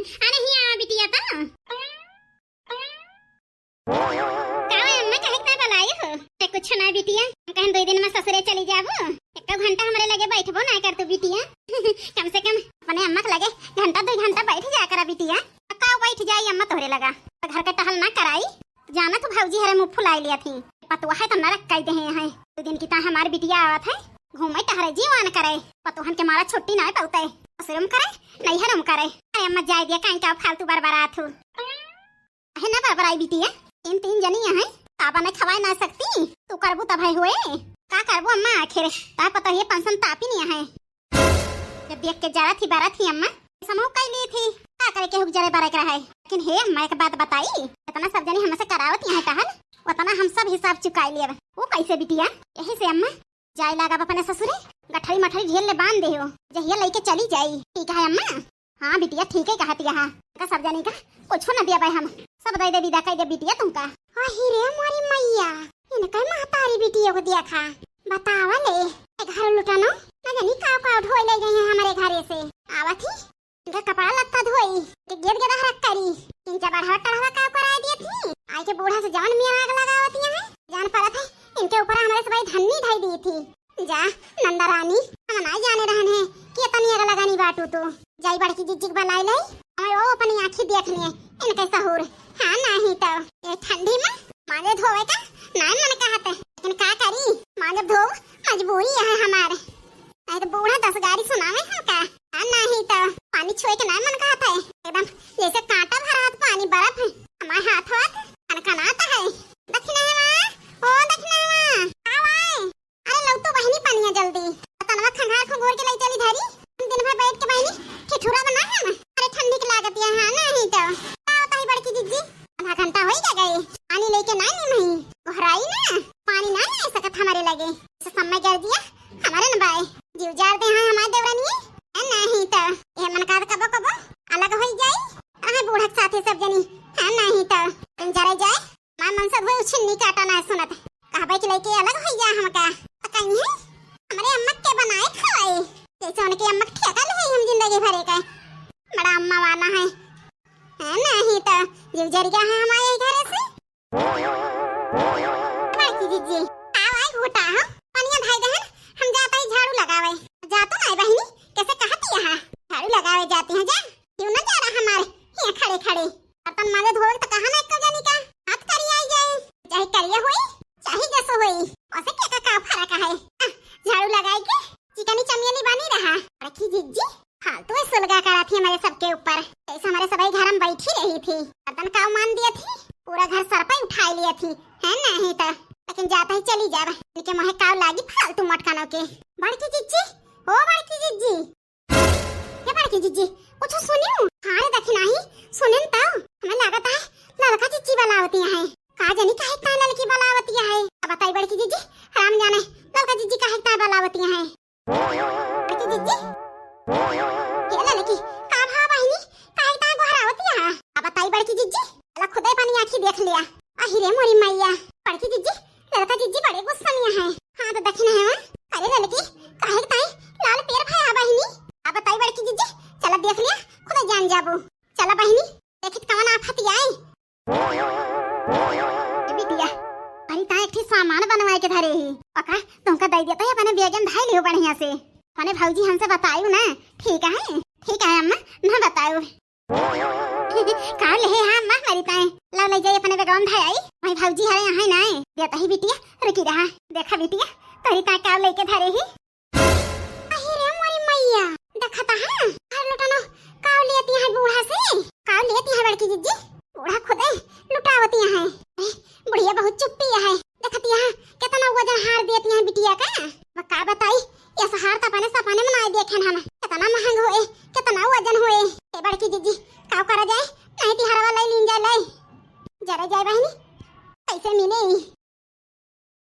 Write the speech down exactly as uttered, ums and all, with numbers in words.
अरे हियाँ आवा बिटिया तो। का अम्मा, काहे के ना बलाए हो? अरे कुछ ना बिटिया, हम कहन दुइ दिन मा ससुरे चली जाबो, एको घंटा हमरे लगे बैठबो ना करतू बिटिया। कम से कम अपने अम्मा के लगे घंटा दुइ घंटा बैठ जाया करा बिटिया। का बैठ जाई अम्मा तोहरे लगा, घर के टहल ना कराई। जानत हो भौजी हरे मुँह फुलाइ लियत ही, पतोहा है तो नरक कइ देहे हैं। दुइ दिन की ता हमार बिटिया आवत है, घूमे टहरे जीवान करे, पतोहन के मारा छुट्टी ना पउते, ससुरम करे, नैहरम करे। अरे अम्मा जाए दिया, काहे का फालतू बरबरात हो। अहे ना बरबराई बिटिया, तीन तीन जनी हैं, का बने खवाए ना सकती, तू करबू तब है होए। का करबू अम्मा आखिर, ता पता ही है पेंशन तापी नहीं है। जब देख के जरा थी बरा थी अम्मा, समूह कइ ली थी, का करे केहू के जरे बरे के रहे। लेकिन हे अम्मा एक बात बताई, इतना सब जनी हमसे करावत यहाँ टहल, उतना हम सब हिसाब चुकाई लेब। वो कैसे बिटिया? यही से अम्मा, जाए लागा अपने ससुरे, गठरी मठरी ढेर ले बांध दे हो, जहिया लइके चली जाई। ठीक है अम्मा? हाँ बिटिया, ठीक है कहत यहाँ। का सब जनी का कुछ न दिया भाई हम, सब दे दे, विदा कइ दे बिटिया तुमका। अही रे मोरी मैया, इनका महतारी बिटिया को देखा, बतावा ले, ए घर लुटानो, न जानी का का ढोए ले गए हैं हमारे घरे से। आवत ही इनका कपड़ा लत्ता धोई, के गेद गेदा हरक करी, इनका बढ़ावा टढ़ावा का कराए दिए थी। आई के बूढ़ा से जवन मियाँ आग लगावती हैं, जान पड़त है, इनके ऊपर हमारे सबाई धन्नी ढाई दी थी। जा नंदा रानी, हम नाई जाने रहन है कि इतनी आग लगानी बाटू तू। जाई बड़की जिज्जी के बलाई लाई, हमें वो अपनी आँखी देख लिए, इनके सहूर। हाँ नहीं तो ये ठंडी में मांजे धोवे का नाई मन कहत है, लेकिन का करी, मांजे धो मजबूरी है हमारे। नहीं तो बूढ़ा दस गारी सुनावे हमका। आ नहीं तो पानी छुए के ना मन कहत है, एकदम जैसे कांटा भरा हाथ पानी बर्फ है। हमारे हाथ वाथ कनकनात है। दखिनहवा, ओ दखिनहवा, आवा। अरे लौटो बहिनी पनिया जल्दी, तनवा खंगार खंगोर के लई चली धरी। हम दिन भर बैठ के बहिनी ठिठुरा बना है ना। अरे ठंडी के लागत है, हाँ नहीं तो। का होता है बड़की जिज्जी? आधा घंटा होई का गए, पानी लेके ना नी मही। गोहराई ना, पानी ना ले सकत हमारे लगे। समय कर दिया, हमारे न बाय। जीव जार दे हैं हमारे देवरनिए। ए, नहीं तो, ए मन का कबो कबो अलग होई जाई। अहे बूढ़क साथे सब जनी, हाँ, नहीं तो। तुम जरे जाए, माँ मन सब हुए उछिन्नी काटा ना सुनत। कहबे कि लइके अलग होई जा हमका। तो कहीं है, हमारे अम्मा के बनाए खवाए। जैसे उनके अम्मा के ठेका ले हम जिंदगी भरे का। बड़ा अम्मा वाला है। हाँ, नहीं तो, जीव जर गया है हमारे घरे से। बड़की जिज्जी, आओ, आई घोटा हो, पनिया ढाई दहन, हम जाता ही झाड़ू लगावे। जा तो नाई बहिनी, कैसे कहती यहाँ? झाड़ू लगावे जाती हैं जा, क्यों ना जा रहा हमारे यहाँ खड़े खड़े। बर्तन मांजे धोवे तो कहा ना एको जनी का, हाथ करी आई जाए, चाहे करिया होई, चाहे जसो होई, उसे क्या का, का फर्क है? आह, झाड़ू लगाई के चिकनी चमेली बनी रहा। बड़की जिज्जी, फालतू है सुलगा करा थी हमारे सबके ऊपर। जैसे हमारे सबाई घर में बैठी रही थी, गर्दन काव मान दिया थी, पूरा घर सर पे उठाई लिया थी, है नहीं तो। लेकिन जाता ही चली जाब, इनके मुँहे काव लागी फालतू मटकानों के। बड़की जिज्जी, ओ बड़की जिज्जी, ये बड़की जिज्जी, कुछ सुनियो? हाँ रे दखिनाही, सुनिन तो, हमें लागत है ललका जिज्जी बलावती हैं। का जनी काहे का ललकी बलावती है? अब बताई बड़की जिज्जी, राम जाने ललका जिज्जी काहे का बलावती हैं। बड़की जिज्जी? ये ललकी, का भा बहिनी? काहे ता गोहरावती है? अब बताई बड़की जिज्जी, अला खुदे पानी आँखी देख लिया। अहि रे मोरी मैया, बड़की जिज्जी, ललका जिज्जी बड़े गुस्सा में है। हाँ तो दखिनहवा, अरे ललकी, काहे ताई लाल पेर भया बहिनी? अब बताई बड़की जिज्जी, चला देख लिया, खुदे जान जाबू। चला बहिनी, देखित कवन आफत आई। ए बिटिया, अरे ता एक ठे सामान बनवाए के धरे ही। पका, तुमका दे देता है, अपने बेगन धाई लियो बढ़िया से। अपने भौजी हमसे बतायु ना, ठीक है? ठीक है अम्मा, ना बतायु। का ले है, हाँ अम्मा, हमारी ताए। लाओ ले जाई अपने बेगन धाई आई। भाई भौजी हरे यहाँ ना, देता ही बिटिया, रुकी रहा। देखा बिटिया, तोरी ताए का लेके धरे ही। अहि रे मोरी मैया, देखत है, हर लुटनो काव लेती है बूढ़ा से, काव लेती है बड़की जिज्जी, बूढ़ा खुदे लुटावती है। अरे, बुढ़िया बहुत चुप्पी है, देखती है, कितना वजन हार देती है बिटिया का। मैं का बताई, ये हार तो अपने सपने में ना देखे हम, कितना महंग होए, कितना वजन होए। ए बड़की जिज्जी, काव करा जाए, नहीं ती हरवा लाई लीन जाए लाई। जरा जाए बहिनी, कैसे मिले?